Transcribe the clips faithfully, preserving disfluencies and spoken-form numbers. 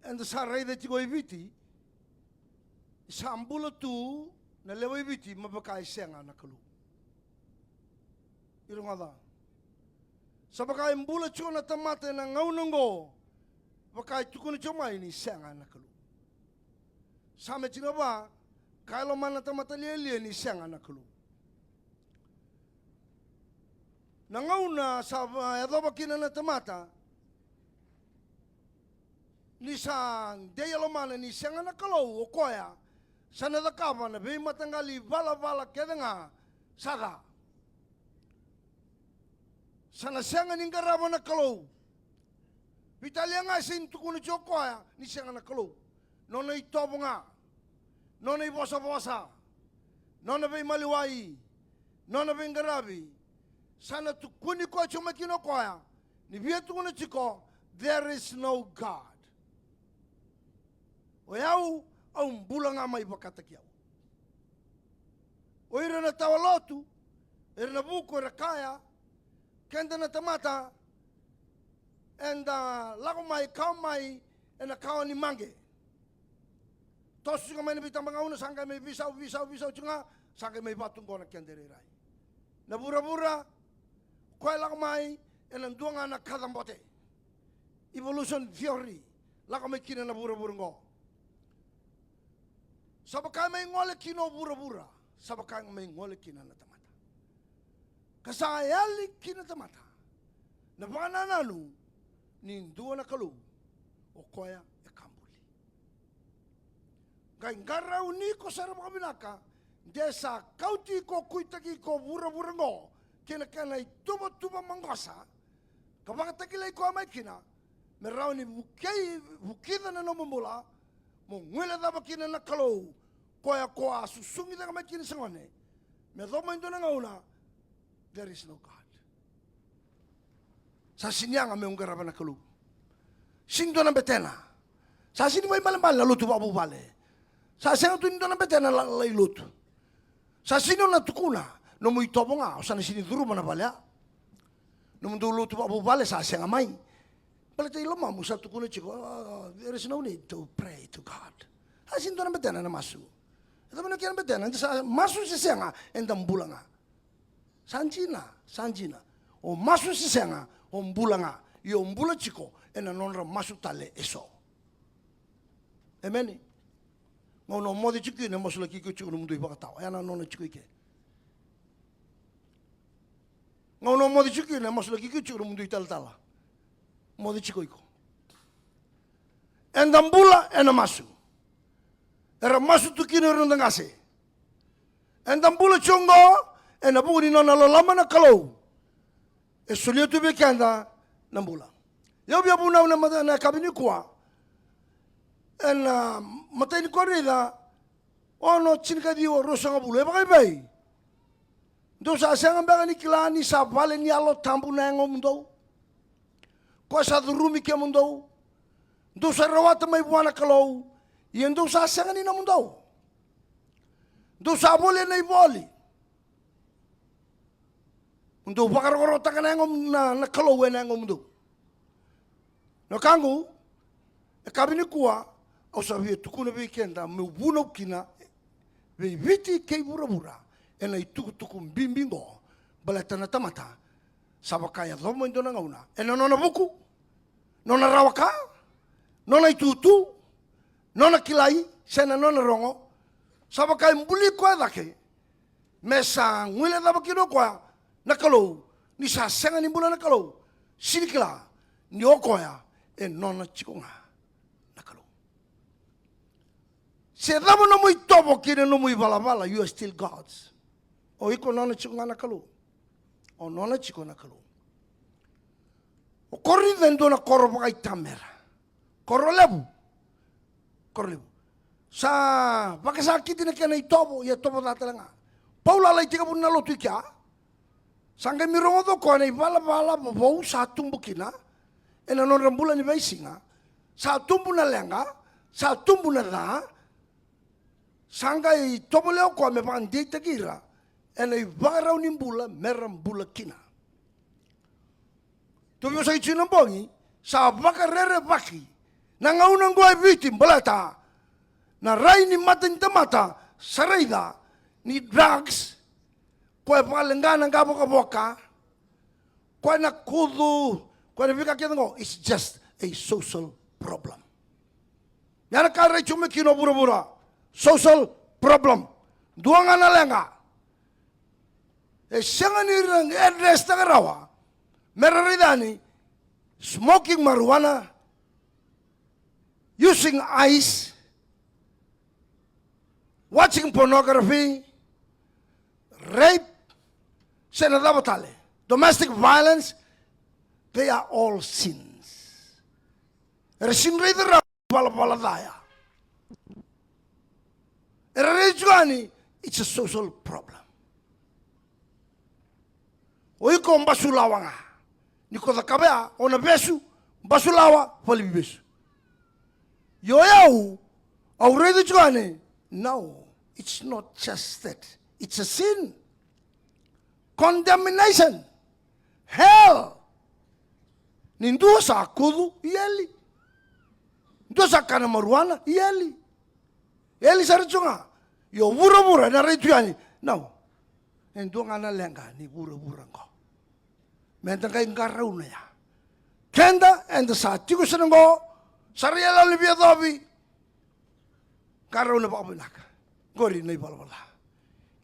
eda sa raica tiko e Viti, sa bula tu na lewe i Viti me vaka e sega na Kalou. Ira ga ca. Sa vaka e bula tiko na tamata ena gauna oqo, vaka e tukuna tiko mai ni sega na Kalou. Same tiko na va, ka e lomana na tamata lialia ni sega na Kalou. Na gauna sa va-, yacova kina na tamata, ni sa dei e lomana ni sega na Kalou, o koya sa na cakava na veimataqali valavala kece ga sa ca. Sa na sega ni qarava na Kalou. Veitalia ga e sega ni tukuna tiko o koya ni sega na Kalou. Nona itovo ga, nona ivosavosa, nona veimaliwai, nona veiqaravi. Sa na tukuni koya tiko mai kina o koya, ni via tukuna tiko, "There is no God." O yau, au bula ga mai vakataki au. O ira na tawa lotu, ira na vuku, era kaya, keda na tamata, eda lako mai, kawa mai ena kawa ni maqe. Toso tiko mai na veitabagauna, sa qai mai veisau, veisau, veisau tiko ga, sa qai mai vatu qo na keda irairai. Na vuravura, koya e lako mai ena dua ga na kacabote. Evolution theory, lako mai kina na vuravura qo. Sa vaka e mai gole kina o vuravura, sa vaka e mai gole kina na tamata. Ka sa yali kina na tamata na vakanananu ni dua na Kalou, o koya e ka buli. Qai qarauni iko sara vakavinaka, de sa kauti iko, kuitaki iko vuravura qo kei na kena ituvatuva maqosa, ka vakatakilai koya mai kina, me rawa ni vukei, vukica na nomu bula, mo guilecava kina na Kalou, koya ko a susugi cake mai kina se gone. Me yacova mai dua na gauna, there is no God. Sa sini yaga meu qarava na Kalou. Sini dua na betena. Sa sini vakaibalebale na lotu vakavuvale. Sa sega tu ni dua na betena la, lai lotu. Sa sini o na tukuna, nomu itovo ga, o sa na sini curuma na vale ya. Nomudou lotu vakavuvale sa sega mai. Baleta i lomamu sa tukuna tiko, "Ah, there is no need to pray to God." Sa sini dua na betena na masu. E cava na kena betena, eda sa masu se sega, eda bula ga. Sa dina, sa dina. O masu se sega, o bula ga. Ia o bula tiko ena nodra masu tale eso. Emeni. Gauna o moce tiko kina, e masulaki iko tiko nomudou ivakatawa. Ya na nona tiko i ke. Gauna o moce tiko kina, e masulaki iko tiko nomudou italatala. Moce tiko iko. Eda bula ena masu. Era masu tu kina o ira na noda qase. Eda bula tiko oqo ena vuku ni nona loloma na Kalou. E solia tu vei keda na bula. Ia au via vunau na mata, na yakavi nikua, ena, ah, matai ni Korinica ono, tinikaciwa, ruasagavulu. E vakaevei? Dou sa sega beka ni kila ni sa vale ni Yalo Tabu na yagomudou, koya sa curumi kemudou? Dou sa rawata mai vua na Kalou, ia dou sa sega ni nomudou. Dou sa voli ena ivoli. Mo dou vakarokorokotaka na yago na, na Kalou ena yagomudou. Na wekaqu, e yakavi nikua, au sa via tukuna vei keda meu vunau kina vei Viti kei vuravura ena itukutuku bibi qo, baleta na tamata sa vaka e yacova mai dua na gauna ena nona vuku, nona rawa ka, nona itutu, nona kilai, se na nona rogo, sa vaka e buli koya cake, me sa guilecava kina o koya na Kalou, ni sa sega ni bula na Kalou, sega ni kila ni o koya e nona tiko ga na Kalou. Se cava nomu itovo kei na nomu ivalavala, you are still God's. O iko nona tiko ga na Kalou. O nona tiko na Kalou. O Korinica e dua na koro vakaitamera. Koro levu. Koro levu. Sa vakasakiti na kena itovo, ia tovo ca tale ga. Paula a lai tekivu na lotu i kea. Sa qai mai rogoca o koya na ivalavala vovou sa tubu kina ena nodra bula ni veisiga. Sa tubu na leqa, sa tubu na ca. Sa qai tovolea o koya me vakadeitaki ira ena ivakarau ni bula mera bula kina. Tou veivosaki tiko na bogi, sa vakarerevaki Na gauna oqo e Viti baleta na rai ni mata ni tamata sa raica ni drugs, koya e vakaleqa na qavokavoka, koya na kucu, koya na veika kece oqo, it's just a social problem. Ia na ka e rai tiko mai kina o vuravura, social problem. Dua ga na leqa. E sega ni ra address taka rawa me ra raica ni smoking marijuana, using ice, watching pornography, rape, se na cava tale, domestic violence, they are all sins. Era sega ni raica rawa valavala ca ya. Era raica tiko yani, it's a social problem. O iko basulawa ga. Ni ko cakava ya, o na vesu, basulawa, falivi vesu. Io, au, au raica tiko yani, no, it's not just that. It's a sin. Condemnation. Hell. Ni dua sa kucu, i eli. Dua sa kana marijuana, i eli. Eli sara tiko ga. Io vuravura, na rai tu yani. No. E dua ga na leqa ni vuravura oqo. Meda qai qarauna ya. Keda, eda sa tiko sara oqo, sa rai yaloyalo ni veiyacovi. Qarauna vakavinaka. Qori na ivalavala ca.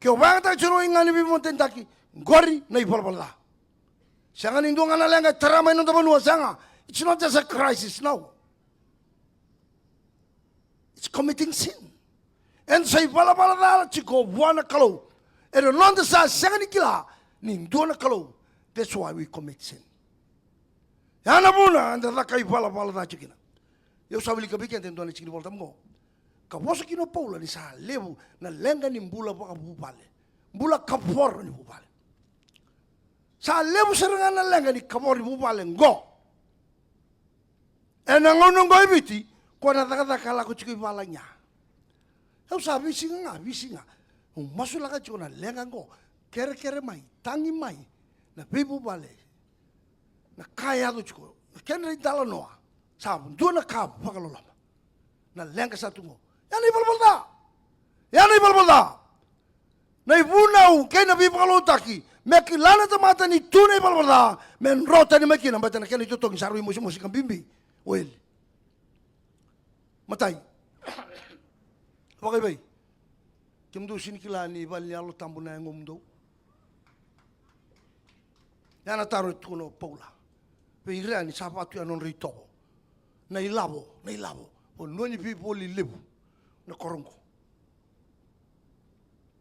Ke o vakayagataka tiko na wai ga ni veivakamatanitu, qori na ivalavala ca. Sega ni dua ga na leqa e tara mai noda vanua, sega. It's not just a crisis, no. It's committing sin. Eda sa ivalavala ca tiko vua na Kalou. Ena noda sa sega ni kila ni dua na Kalou. That's why we commit sin. Ya na vuna eda caka ivalavala ca tiko kina. Au sa wilika vei keda e dua na tikina ni Volatabu oqo. Ka vosa kina o Paula ni sa levu na leqa ni bula vakavuvale. Bula kavoro ni vuvale. Sa levu sara ga na leqa ni kavoro ni vuvale oqo. Ena gauna oqo e Viti, ko na cakacaka lako tiko i valagi ya. Au sa veisiga ga, veisiga. Au masulaka tiko na leqa oqo. Kerekere mai, tagi mai. Na veivuvale. Na ka e yaco tiko. Na kena italanoa. Sa dua na ka vakaloloma. Na leqa sa tu oqo. Ya na ivalavala ca. Ya na ivalavala ca. Na ivunau kei na veivakalougatataki me kila na tamata ni tu na ivalavala ca, me dro tani mai kina, baleta na kena itotogi sa rui mosimosi ka bibi. O eli. Matai. Vakaivei. Kemudou sega ni kila ni vale ni Yalo Tabu na yagomudou? Ya na taro e tukuna o Paula vei ira ni sa vaka tu ya na nodra itovo. Na ilavo, na ilavo. Vanua ni veivoli levu na koro oqo.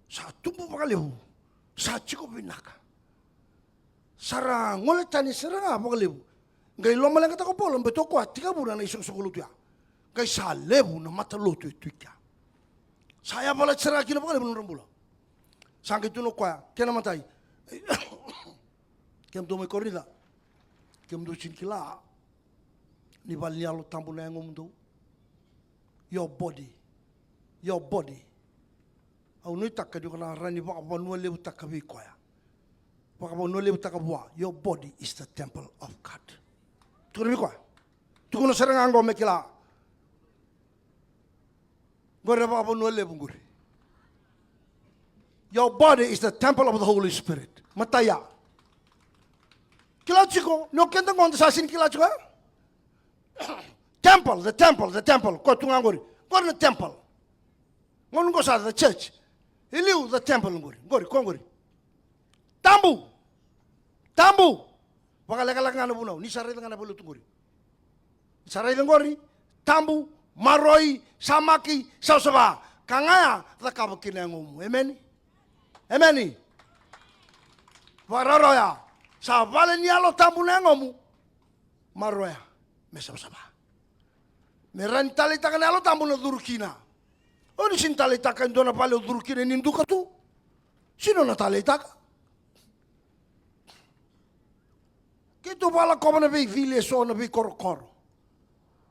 Sa tubu vakalevu, sa tiko vinaka. Sa ra gole tani sara ga vakalevu. Qai lomaleqataka o Paula, baleta o koya a tekivuna na isoqosoqo lotu ya. Qai sa levu na matalotu e tu i kea. Sa yavalati sara ga kina vakalevu na nodra bula. Sa qai tukuna o koya, kena matai. Kemudou mai Korinica. Kemudou sega ni kila ni vale ni Yalo Tabu na yagomudou? Your body. Your body. Au nuitaka ni o na rawa ni vakavanua levutaka vei koya. Vakavanua levutaka vua. Your body is the temple of God. Tukuna vei koya. Tukuna sara ga oqo me kila. Qori na vakavanua levu qori. Your body is the temple of the Holy Spirit. Matai ya. Kila tiko, ni o keda qo da sa sega ni kila tiko, e? Temple, the temple, the temple. Ko tu ga qori. Qori na temple. Gauna qo sa the church. I liu the temple qori. Qori, ko qori. Tabu. Tabu. Vakalekaleka ga na vunau. Ni sa raica ga na vale tu qori. Sa raica qori, tabu, maroi, samaki, savasava. Ka ga ya, cakava kina yagomu. Emeni? Emeni? Vakarau ya, sa vale ni Yalo Tabu na yagomu. Maroya, me savasava. Me rawa ni taleitaka na Yalo Tabu na curu kina. O ni sega ni taleitaka e dua na vale o curu kina ni duka tu. Sega ni o na taleitaka. Keitou vakalakova na veicili eso, na veikorokoro.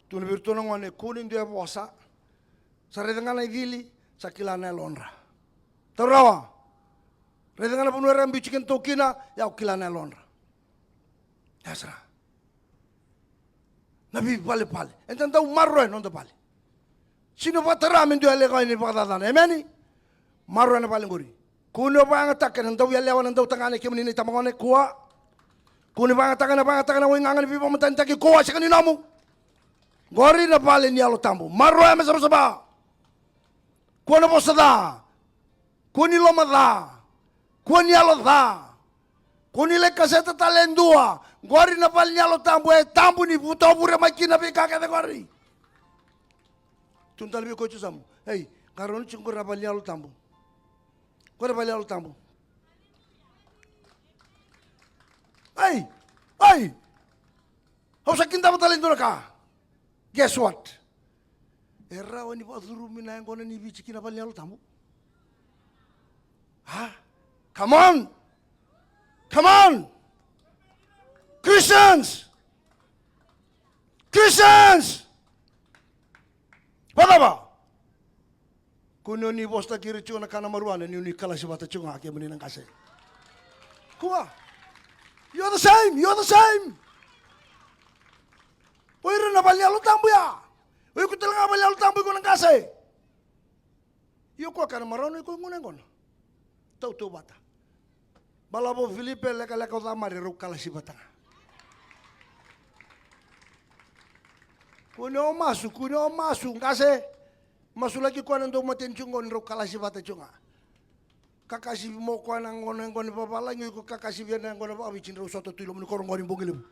Tu na vei iratou na gone, kua ni dua e vosa. Sa raica ga na icili, sa kila na yalodra. Taura rawa. Raica ga na vanua era biuti kedatou kina, ia au kila na yalodra. Ia sara. Na veivalevale. Eda dau maroroya na noda vale. Sega ni vakatara me dua yalewa ni vakacacana. Emeni? Maroroya na vale qori. Kua ni o vakayagataka na dauyalewa, na dautagane, kemuni na itabagone, kua. Kua ni vakayagataka na, vakayagataka na waigaga ni veivakamatanitaki, kua, sega ni nomu. Qori na vale ni Yalo Tabu. Maroroya me savasava. Kua na vosa ca. Kua ni loma ca. Kua ni yalo ca. Kua ni lai kaseta tale e dua. Qori na vale ni Yalo Tabu, e tabu, ni vuta o vure mai kina na veika kece qori. Tukuna tale vei koya tiko yasamu. Ei, qarauna tiko qori na vale ni Yalo Tabu. Qori na vale ni Yalo Tabu. Ei, ei. Au sa kidava tale e dua na ka. Guess what? E rawa ni vakacurumi na yaqona ni Viti ki na vale ni Yalo Tabu. A? Come on. Come on. Christians. Christians. Vakacava? Kua ni o ni vosataki ira tiko na kana marijuana, ni o ni kalasi vata tiko ga kemuni na qase. Kua. You're the same, you're the same. O ira na vale ni Yalo Tabu ya. O iko tale ga vale ni Yalo Tabu iko na qase. Io, kua kana marijuana, iko gunu yaqona. Tautauvata. Balavu o Filipe, lekaleka o Camari, rau kalasi vata ga. Kua ni o masu, kua ni o masu, qase. Masulaki koya na dau mateni tiko qo ni rau kalasi vata tiko ga. Kakasivi mo koya na gone, gone vavalagi, o iko kakasivi na gone vakaviti ni rau sota tu i loma ni koro qo ni Bogilevu.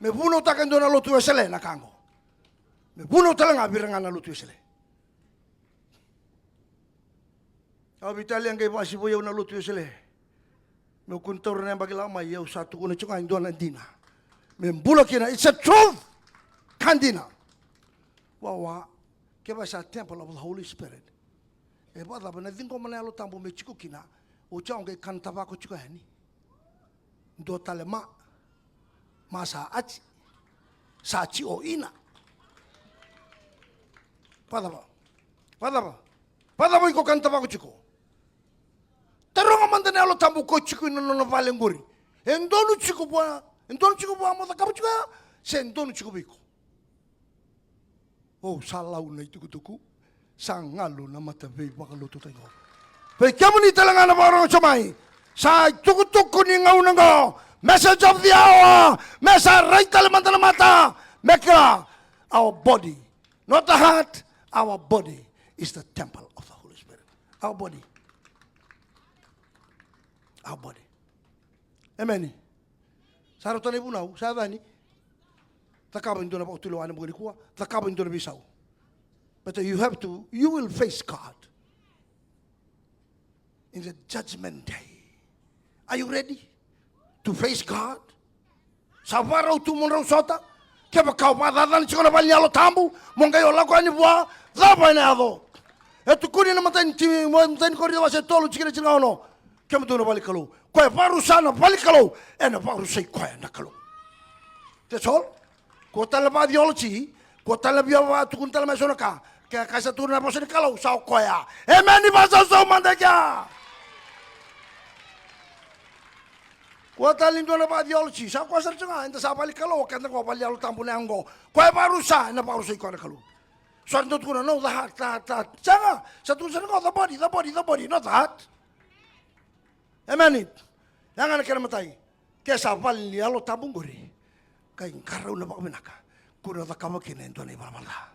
Me vunautaka e dua na lotu Wesele na ka qo. Me vunau tale ga vei ira ga na lotu Wesele. Au veitalia qai vakasivoi au na lotu Wesele. Meu kua ni taura na yabaki lako mai, au sa tukuna tiko ga e dua na dina. Me bula kina, it's a truth. Ka dina. Wawa, kevaka sa temple of the Holy Spirit. E vakacava na ciqoma na Yalo Tabu me tiko kina, oti au qai kana tavako tiko yani. Dua tale ma, ma sa ati, sa ti o ina. Vacava, vacava, vacava iko kana tavako tiko. Taroga mada na Yalo Tabu ko tiko ina nona vale qori. E donu tiko vua, e donu tiko vua mo cakava tiko ya, se e donu tiko vei iko. O, sa lau na itukutuku, sa galu na mata veivakalotutaki qo. Vei kemuni tale ga na vakarorogo tiko mai, sa itukutuku ni gauna qo, message of the hour, me sa rai tale mada na mata, me kila, our body, not the heart, our body is the temple of the Holy Spirit. Our body. Our body. Emeni. Sa rauta na ivunau, sa yacani. Cakava e dua na vakatulewa ena bogi nikua, cakava e dua na veisau. But you have to, you will face God in the judgment day. Are you ready to face God? Sa vakarau tu mo drau sota. Kevaka o vakacacana tiko na vale ni Yalo Tabu, mo qai o lako yani vua, cava ena yaco? E tukuni na matai ni timi, matai ni Korinica wase tolu, tikina tinikaono. Kemudou na vale ni Kalou. Koya e vakarusa na vale ni Kalou, ena vakarusai koya na Kalou. That's all. Kua tale na vakatheology, kua tale na via vakatukuna tale mai so na ka. Ke ka sa tukuna na vosa ni Kalou, sa o koya. Emeni, vakasausau mada e kea. Kua tale ni dua na vakatheology, sa koya sara tiko ga, eda sa vale ni Kalou, keda qo vale ni Yalo Tabu na yago. Koya e vakarusa, ena vakarusai koya na Kalou. So era dau tukuna, no, the heart, the heart, the heart. Sega, sa tukuna sara qo, the body, the body, the body, not the heart. Emeni. Ya ga na kena matai. Ke sa vale ni Yalo Tabu qori, qai qarauna vakavinaka, kua ni o cakava kina e dua na ivalavala ca.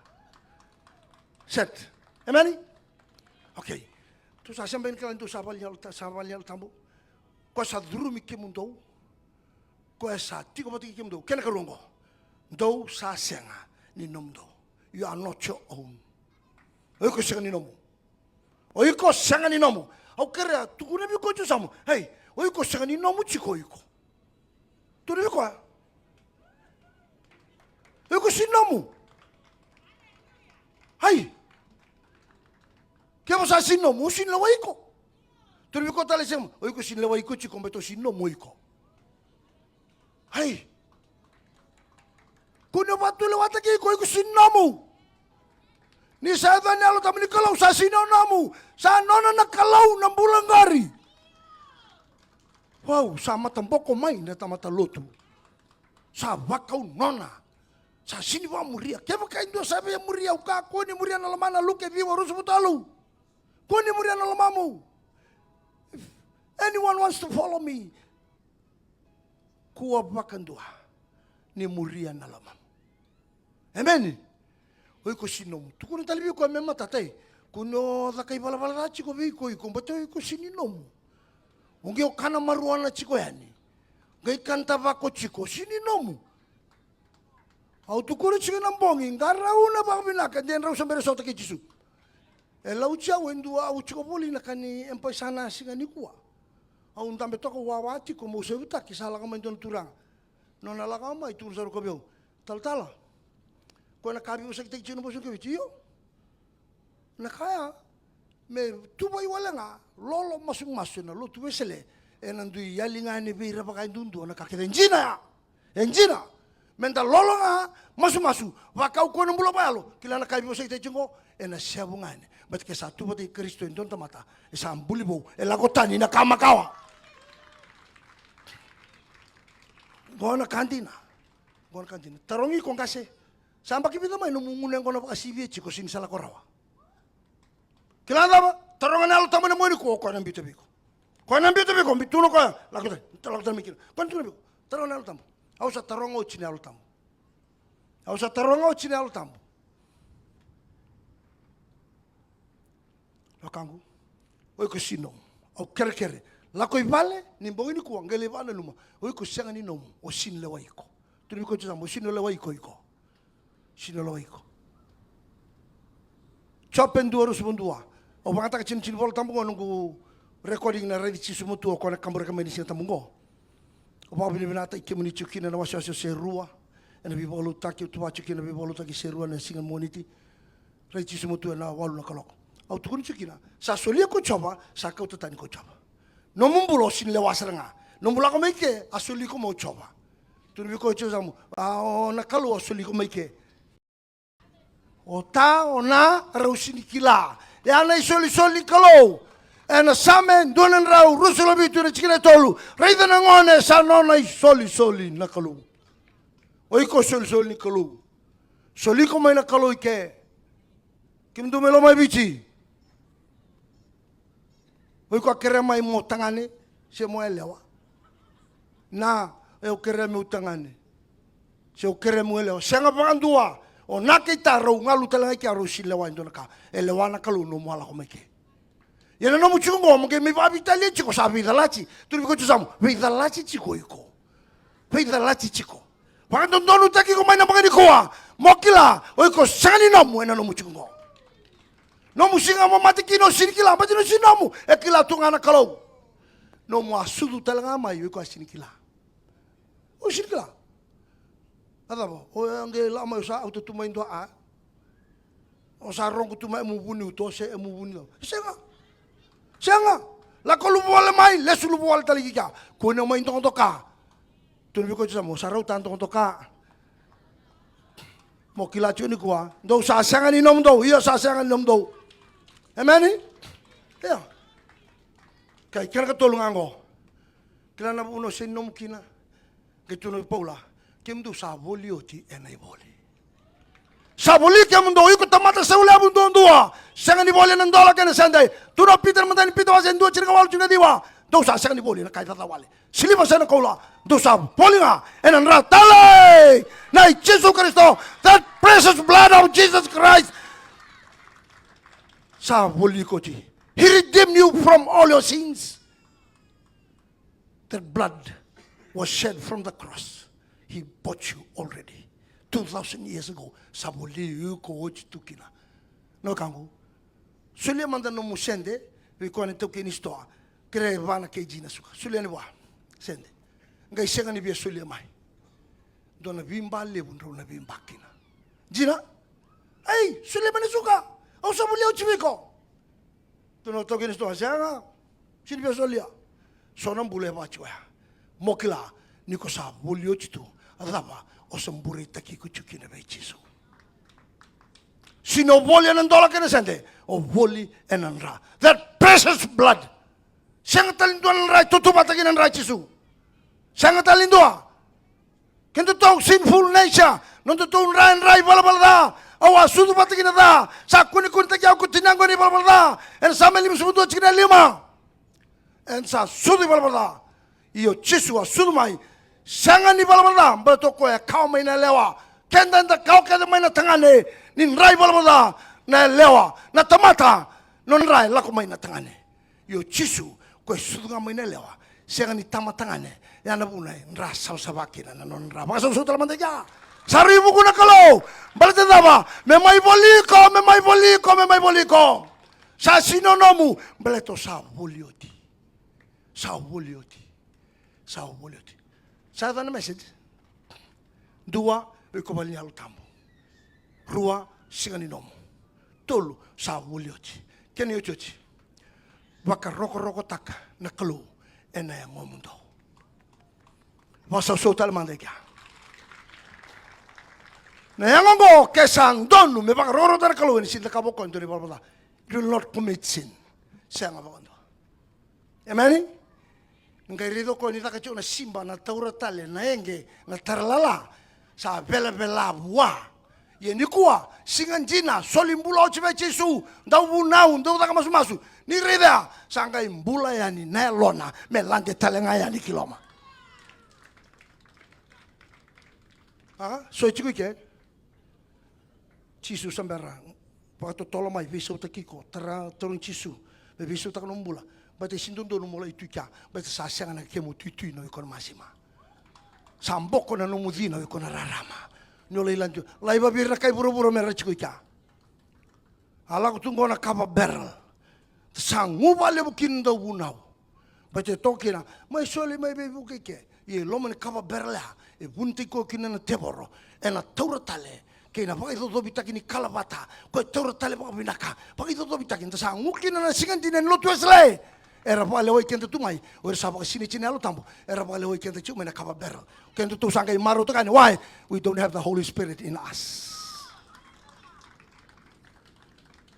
Set. Emeni. Okay. Tou sa sega ni kila ni tou sa vale ni Yalo Ta-, sa vale ni Yalo Tabu. Koya sa curumi kemudou. Koya sa tiko vata kei kemudou. Kena ikarua qo. Dou sa sega ni nomudou. You are not your own. O iko sega ni nomu. O iko sega ni nomu. Au kerea, tukuna vei koya tiko yasamu. Ei, o iko sega ni nomu tiko o iko. Tukuna vei koya. O iko sega ni nomu. Ei. Kevaka o sa sega ni nomu, o sega ni lewai iko. Tukuna vei koya tale yasamu. O iko sega ni lewai iko tiko, baleta o sega ni nomu o iko. Ei. Kua ni o vakatulewataki iko, iko sega ni nomu. Ni sa yaco na Yalo Tabu ni Kalou, sa sega ni o nomu. Sa nona na Kalou na bula qori. Wow, sa mataboko mai na tamata lotu. sa vakau nona. Sa sini vakamuria. Kevaka e dua sa via muria au, kakua ni muria na lomana. Luke ciwa ruasagavulu ka walu. Kua ni muria na lomamu. If anyone wants to follow me, kua vakadua ni muria na lomamu. Emeni. O iko sini nomu. Tukuna tale vei koya me matata, e. Kua ni o caka ivalavala ca tiko vei iko, iko, baleta o iko sini nomu. O qai o kana marijuana tiko yani. Qai kana tavako tiko, sini nomu. Au tukuna tiko na bogi, qarauna vakavinaka, de drau sa bera sota kei Jisu. E lauti au e dua, au tiko voli na ka ni employ sa na siga nikua. Au dabe toka wawa tiko, meu sovitaki, sa lako mai dua na turaga. Nona lako mai, tukuna sara o koya vei au, talatala, ko na ka veivosakitaki tiko na vosa ni kavitu? Io. Na ka ya, me tuvai wale ga, lolo masumasu ena lotu Wesele, ena dui yali ga yani vei ira vaka e duadua na ka kece. E dina ya. E dina. Meda lolo ga masumasu, vakau koya na bula vakayalo, kila na ka e veivosakitaki tiko qo, ena sevu ga yani. Baleta ke sa tu vata kei Karisito e dua na tamata, e sa buli vou, e lako tani na ka makawa. Qo na ka dina. Qo na ka dina. Tarogi iko qase. Sa yabaki vica mai nomu gunu yaqona vakasivia tiko, sini sa lako rawa. Kila cava? Taroga na Yalo Tabu ena bogi nikua, o koya na biuta vei iko. Koya na biuta vei iko, biuta na koya, lako tani, lako tani mai kina. Koya na tukuna vei iko, taroga na Yalo Tabu. Au sa taroga oti na Yalo Tabu. Au sa taroga oti na Yalo Tabu. Wekaqu, o iko sini nomu. Au kerekere. Lako i vale ni bogi nikua, qai lai vakananuma. O iko sega ni nomu, o sini lewai iko. Tukuna vei koya tu yasamu, o sini lewai iko, iko. Sini lewai iko. Jope dua, ruasagavulu ka dua. Au vakayagataka tiko na iVolatabu qo, noqu recording na Raici Jisu Matua, o koya na kaburaki mai na Siga Tabu qo. Au vakavinavinakataki kemuni tiko kina na wasewase o Serua ena veivakalotutaki, au tuva tiko kina na veivakalotutaki Serua ena siga Moniti. Raici Jisu Matua ena walu na kaloko. Au tukuna tiko kina, sa solia ko Jiova, sa kauta tani ko Jiova. Nomu bula o sini lewa sara ga. Nomu lako mai ke, a soli iko mai o Jiova. Tukuna vei koya tu yasamu, a, o na Kalou a soli iko mai ke. O Ta, o Na, rau sini kila. Ya na isolisoli ni Kalou. Ena Same dua na drau ruasagavulu ka vitu, na tikina e tolu. Raica na gone, sa nona isolisoli na Kalou. O iko solisoli ni Kalou. Soli iko mai na Kalou i ke. Kemudou mai Lomaiviti. O iko a kerea mai mo tagane se mo yalewa? Na, au kerea meu tagane. Se au kerea meu yalewa? Sega vakadua. O Na kei Ta rau galu tale ga i kea, rau sini lewa e dua na ka. E lewa na Kalou, nomu a lako mai ke. Ia na nomu tiko qo, mo qai mai vakaveitalia tiko, sa veicalati. Tukuna vei koya tu yasamu, veicalati tiko iko. Veicalati tiko. Vakadodonutaki iko mai na bogi nikua. Mo kila, o iko sega ni nomu ena nomu tiko qo. Nomu siga mo mate kina o sini kila, baleta ni o sini nomu, e kila tu ga na Kalou. Nomu a sucu tale ga mai, o iko a sini kila. O sini kila. A cava, o qai lako mai, o sa auta tu mai dua a. O sa rogo tu mai emu vuniuto se emu vuniuto. Sega. Sega. Lako luvawale mai, lesu luvawale tale i kea. Kua ni o mai dokadoka. Tukuna vei koya tu yasamu, o sa rauta dokadoka. Mo kila tiko nikua, dou sa sega ni nomudou, io sa sega ni nomudou. Emeni? Io. Kei, kena ikatolu ga qo. Kila na vuna o sega ni nomu kina. Qai tukuna vei Paula, kemudou sa voli oti ena ivoli. Sa voli kemudou, iko tamata saulevu duadua. Sega ni voli ena dola kei na sede. Tukuna o Pita ena imatai ni Pita wase dua, tikina walu, tikina ciwa. Dou sa sega ni voli ena ka e caca wale. Siliva se na koula. Dou sa voli ga ena dra talei nei Jisu Karisito. That precious blood of Jesus Christ. Sa voli iko oti. He redeemed you from all your sins. That blood was shed from the cross. He bought you already. Two thousand years ago, sa voli iko oti tu kina. Na wekaqu, solia mada nomu sede vei koya na taukei ni sitoa. Kerea e va na kg na suka. Solia yani vua. Sede. Qai sega ni via solia mai. Dua na veiba levu drau na veiba kina. Dina? Ei, solia mai na suka. Au sa volia oti vei iko. Tukuna o taukei ni sitoa, sega. Sini via solia. So na bula e vaka tiko ya. Mo kila ni ko sa voli oti tu. A cava? O sa bureitaki iko tiko kina vei Jisu. Sini o voli ena dola kei na sede, o voli ena dra. That precious blood. Sega tale ni dua na dra e tautauvata kei na dra i Jisu. Sega tale ni dua. E datou sinful nature, nodatou dra e dra ivalavala ca. Au a sucu vata kina ca, sa kunekunetaki au ko tinaqu ena ivalavala ca. Ena Same limasagavulu ka dua, tikina e lima. Eda sa sucu ivalavala ca. Ia o Jisu a sucu mai, sega ni valavala ca, baleta o koya e kawa mai na yalewa. Keda eda kawa kece mai na tagane, ni dra ivalavala ca na yalewa, na tamata, nona dra e lako mai na tagane. Ia o Jisu, koya e sucu ga mai na yalewa, sega ni tama tagane, ya na vuna e dra savasava kina na nona dra. Vakasausau tale mada i kea. Sa rui vuku na Kalou, baleta cava? Me mai voli iko, me mai voli iko, me mai voli iko. Sa sega ni nomu, baleta o sa voli oti. Sa voli oti. Sa voli oti. Sa yaco na message. Dua, o iko vale ni Yalo Tabu. Rua, sega ni nomu. Tolu, sa voli oti. Kena iotioti. Vakarokorokotaka na Kalou ena yagomudou. Vakasausau tale mada i kea. Na yago oqo ke sa donu me vakarokorokotaka na Kalou, ena sega ni cakava o koya e dua na ivalavala ca. You will not commit sin. Sega vakadua. Emeni? Ni qai raica o koya ni caka tiko na siba, na taura tale, na eqe, na taralala. Sa velavela vua. Ia nikua, siga dina, soli bula oti vei Jisu, dau vunau, dau caka masumasu. Ni raica, sa qai bula yani na yalona, me lade tale ga yani ki loma. A, so e tiko i ke? Jisu sa bera vakatotolo mai, veisautaki iko, tara, tarogi Jisu me veisautaka nomu bula. Baleta e sega ni dodonu mo lai tu i kea, baleta sa sega na kemu tuitui na o iko na masima. Sa boko na nomu cina o iko na rarama. Ni o lai lade, lai vaviri na kai vuravura me ra tiko i kea. A lako tu qo na kava barrel. Sa gu vakalevu kina dau vunau. Baleta e toka kina, mai soli, mai veivuke i ke. Ia e loma ni kava barrel ya, e vunitaki koya kina na tevoro. Ena taura tale kei na vakaicocovitaki ni kalavata. Koya e taura tale vakavinaka. Vakaicocovitaki, da sa gu kina na siga dina ni lotu Wesele. Era vakalewai keda tu mai, o ira sa vakasinaiti na Yalo Tabu. Era vakalewai keda tiko mai na kava barrel. Kedatou sa qai marautaka yani. Why? We don't have the Holy Spirit in us.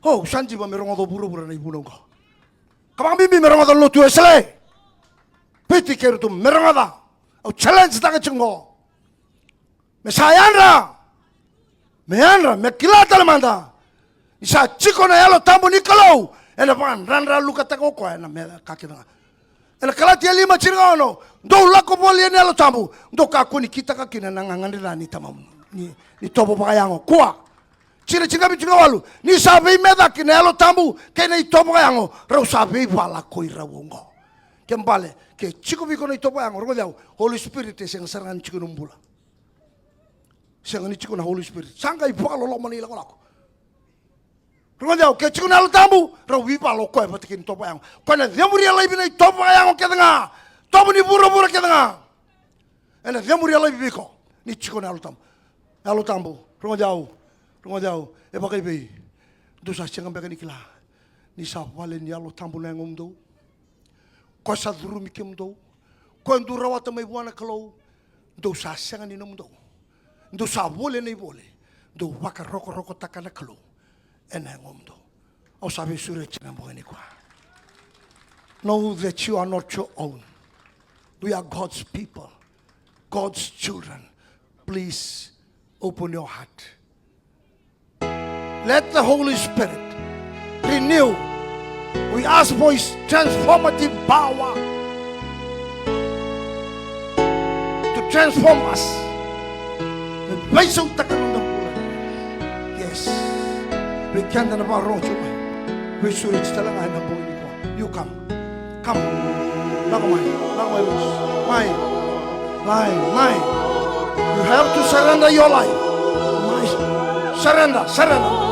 O, sa diva me rogoca o vuravura na ivunau oqo. Ka vakabibi me rogoca na lotu Wesele. Viti kei iratou me rogoca. Au challenge taka tiko oqo. Me sa yadra. Me yadra, me kila tale mada. Ni sa tiko na Yalo Tabu ni Kalou, ena vakadradralukataka o koya ena me ka kece ga. Ena Kalatia lima, tini ka ono, dou lako voli ena Yalo Tabu, dou kakua ni kitaka kina na gagadre ca ni tamamu, ni, ni tovo vakayago. Kua. Tini, tini ka vitu, tini ka walu, ni sa veimecaki na Yalo Tabu kei na itovo vakayago, rau sa veivala ko irau oqo. Ke bale, ke tiko vei iko na itovo vakayago, rogoci au, Holy Spirit e sega sara ga ni tiko ena nomu bula. Sega ni tiko na Holy Spirit. Sa qai vakaloloma na ilakolako. Rogoci au, ke tiko na Yalo Tabu, rau veivala o koya vata kei na itovo vakayago. Koya na cemuria laivi na itovo vakayago kece ga. Tovo ni vuravura kece ga. Ena cemuria laivi vei iko ni tiko na Yalo Tabu. Yalo Tabu, rogoci au, rogoci au, e vakaivei? Dou sa sega beka ni kila ni sa vale ni Yalo Tabu na yagomudou? Koya sa curumi kemudou. Koya dou rawata mai vua na Kalou. Dou sa sega ni nomudou. Dou sa voli ena ivoli. Dou vakarokorokotaka na Kalou ena yagomudou. Au sa veisureti ena bogi nikua. Know that you are not your own. We are God's people, God's children. Please open your heart. Let the Holy Spirit renew. We ask for His transformative power to transform us. Me veisautaka na noda bula. Yes. Vei keda na vakarorogo tiko mai. Veisureti tale ga ena bogi nikua. You come. Come. Lako mai. Lako mai, Rose. Mai. Mai. Mai. You have to surrender your life. Mai. Surrender. Surrender.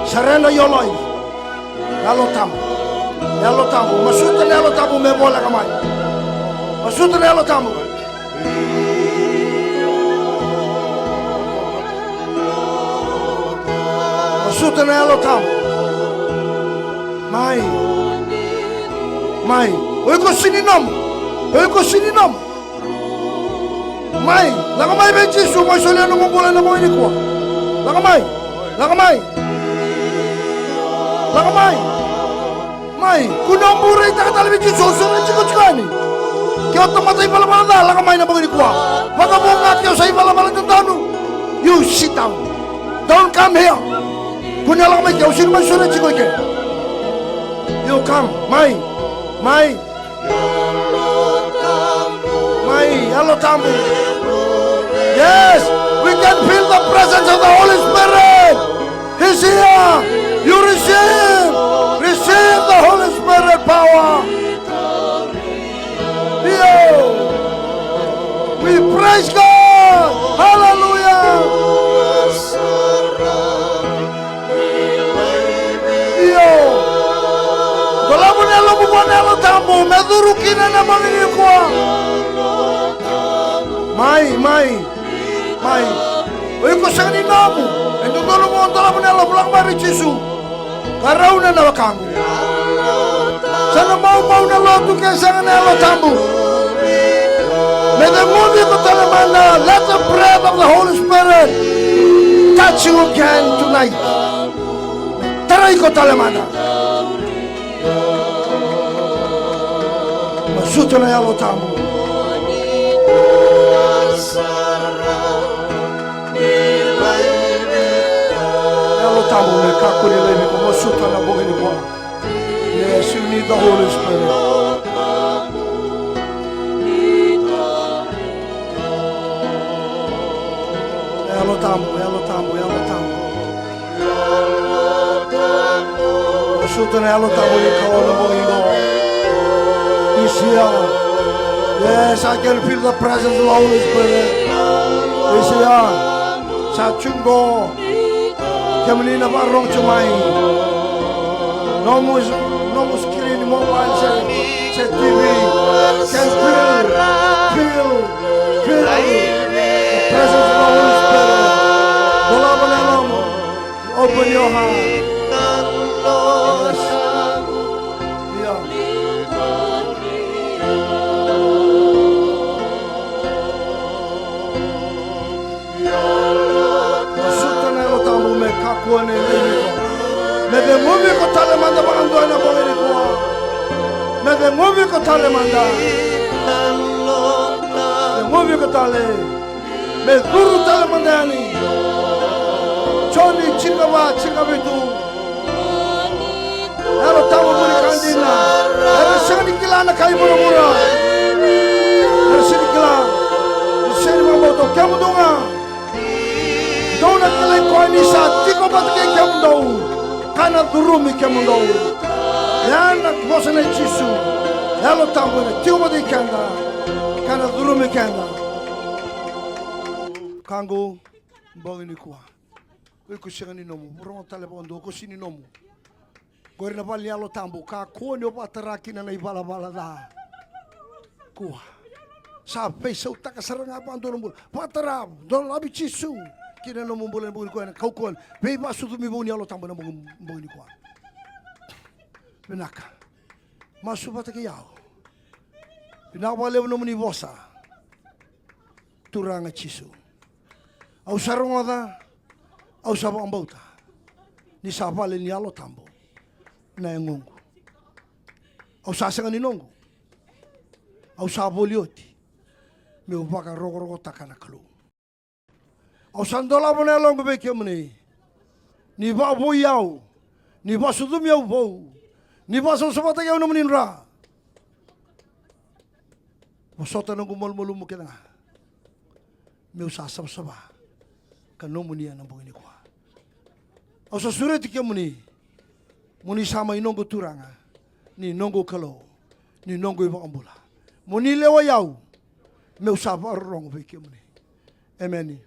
Surrender your life. Yalo Tabu. Yalo Tabu. Masuta na Yalo Tabu me voleka mai. Masuta na Yalo Tabu. Masuta na Yalo Tabu. Mai. Mai. O iko sega ni nomu. O iko sega ni nomu. Mai. Lako mai vei Jisu, mai solia nomu bula ena bogi nikua. Lako mai. Lako mai. Lako mai. Mai. Kua ni bureitaka tale vei Jisu, o sa na tiko tiko yani. Ke o tamata ivalavala ca, lako mai na bogi nikua. Vakavo ga ke o sa ivalavala dodonu. You sit down. Don't come here. Kua ni lako mai ke, au sega ni mai sureti iko i ke. You come. Mai. Mai. Mai, Yalo Tabu. Yes, we can feel the presence of the Holy Spirit. He's here. You receive. Receive the Holy Spirit power. Io. We praise God. Hallelujah. Io. Dolavi na yalomu vua na Yalo Tabu me curu kina na bogi nikua. Mai, mai, mai. O iko sega ni nomu. E dodonu mo dolavi na yalomu, lako mai vei Jisu. Qarauna na wekaqu. Sa na maumau na lotu ke sega na Yalo Tabu. Me ceguvi iko tale mada. Let the breath of the Holy Spirit touch you again tonight. Tarai iko tale mada. Masuta na Yalo Tabu. Yalo Tabu me kakua ni laivi iko, masuta na bogi nikua. Yes, you need the Holy Spirit. Yalo Tabu, Yalo Tabu, Yalo Tabu. Masuta na Yalo Tabu ni Kalou na bogi qo. He's here. Yes, I can feel the presence of the Holy Spirit. He's here. Sa tu qo. Kemuni na vakarorogo tu mai. Nomu, nomu screen, mobile, se, se T V. Can feel, feel, feel the presence of the Holy Spirit. Dolava na yalomu. Open your heart. Yes. Yeah. Masuta na Yalo Tabu me kakua ni laivi iko. Me ceguvi iko tale mada vakadua ena bogi nikua. Me ceguvi iko tale mada. Ceguvi iko tale. Me curu tale mada yani. Joni tinikava, tinikavitu. Yalo Tabu vuni ka dina. Era sega ni kila na kai vuravura. Era sega ni kila. Era sega ni vakabauta. O kemudou ga. Dou na kilai koya ni sa tiko vata kei kemudou. Ka na curumi kemudou. Ya na vosa nei Jisu. Yalo Tabu ena tiko vata kei keda. Ka na curumi keda. Wekaqu, bogi nikua. O iko sega ni nomu, rogo tale vakadua, o iko sega ni nomu. Qori na vale ni Yalo Tabu, kakua ni o vakatara kina na ivalavala ca. Kua. Sa veisautaka sara ga vakadua na bula. Vakatara, dolavi Jisu. Kina nomu bula ena bogi nikua, ena kaukauwa. Veivakasucumi vou ni Yalo Tabu ena bogi, bogi nikua. Vinaka. Masu vata kei au. Vinaka vakalevu nomuni vosa. Turaga Jisu. Au sa rogoca, au sa vakabauta ni sa vale ni Yalo Tabu na yagoqu. Au sa sega ni noqu. Au sa voli oti meu vakarokorokotaka na Kalou. Au sa dolava na yaloqu vei kemuni. Ni vakavoui au, ni vakasucumi au vou, ni vakasavasavataki au nomuni dra. Vosota noqu malumalumu kece ga. Meu sa savasava ka nomuni ena bogi nikua. Au sa sureti kemuni. Mo ni sa mai noqu Turaga, ni noqu Kalou, ni noqu iVakabula. Mo ni lewai au meu sa vakarorogo vei kemuni. Emeni.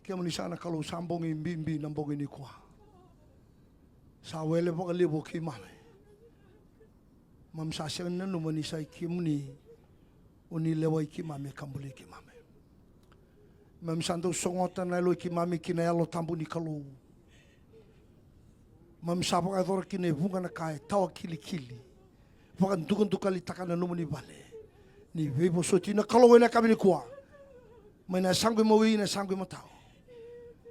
Kemuni sa na Kalou, sa bogi bibi na bogi nikua. Sa wele vakalevu o keimami. Mami sa sega ni nanuma ni sa i kemuni o ni lewai keimami ka buli keimami. Mami sa dau sogota na yalo i keimami ki na Yalo Tabu ni Kalou. Mami sa vakayacora kina e vuqa na ka e tawa kilikili, vakadukadukalitaka na nomuni vale. Ni veivosoti na Kalou ena yakavi nikua, mai na yasaqu imawi, na yasaqu imatau,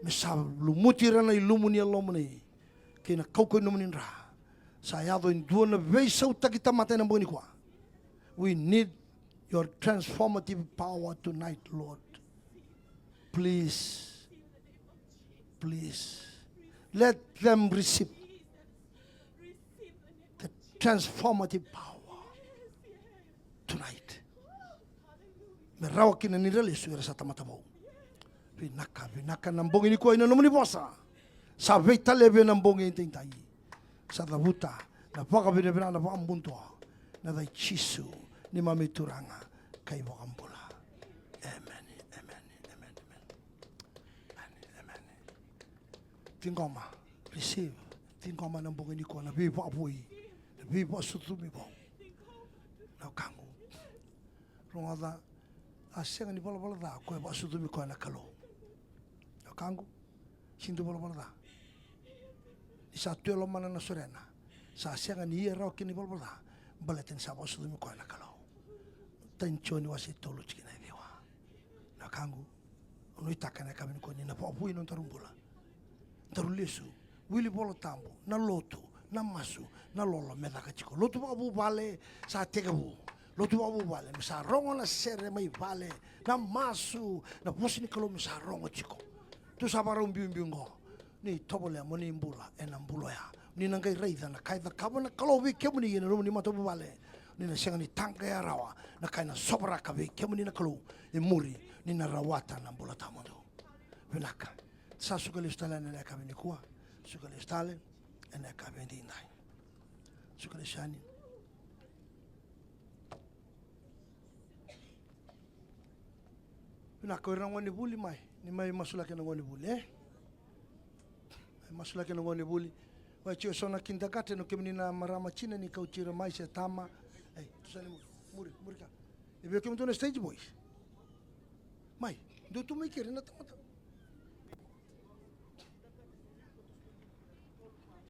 me sa lumuti ira na ilumu ni yalomuni kei na kaukauwa ni nomuni dra. Sa yaco e dua na veisautaki tamata ena bogi nikua. We need your transformative power tonight, Lord. Please, please, let them receive the transformative power tonight. Me rawa kina ni ra lesu era sa tamata vou. Vinaka, vinaka na bogi nikua ena nomuni vosa. Sa veitalevi ena bogi edaidai. Sa cavuta na vakavinavinaka, na vakabudua ena yaca i Jisu, neimami Turaga ka iVakabula. Emeni, emeni, emeni, emeni. Emeni, emeni. Ciqoma, receive. Ciqoma na bogi nikua na veivakavoui, na veivakasucumi vou. Na wekaqu, rogoca, a sega ni valavala ca o koya e vakasucumi koya na Kalou. Na wekaqu, sega ni dua valavala ca. Ni sa tu e lomana na sorena, sa sega ni ia rawa kina ni valavala ca, baleta ni sa vakasucumi koya na Kalou. Matai ni Joni wase tolu, tikina e ciwa. Na wekaqu, au nuitaka ena yakavi nikua ni na vakavoui na nodaru bula. Daru lesu, wili Vola Tabu, na lotu, na masu, na lolo me caka tiko. Lotu vakavuvale sa tekivu. Lotu vakavuvale me sa rogo na sere mai vale, na masu, na vosa ni Kalou me sa rogo tiko. Tou sa vakarau biubiu oqo. Ni tovolea mo ni bula ena bula oya. Ni na qai raica na ka e cakava na Kalou vei kemuni ena nomuni matavuvale. Ni na sega ni taqaya rawa na ka ena sovaraka vei kemuni na Kalou e muri, ni na rawata na bula tawamudu. Vinaka. Sa suka lesu tale yani ena yakavi nikua. Suka lesu tale ena yakavi edaidai. Suka lesu yani. Vinaka, o ira na gonevuli mai, ni mai masulaki na gonevuli, e? Mai masulaki na gonevuli. Oi, tiko eso na kindergarten, o kemuni na marama tina ni kauti ira mai se tama. Ei, tu sa ni muri, muri, muri ka. E vei kemudou na stage boys? Mai, dou tu mai keri na tamata.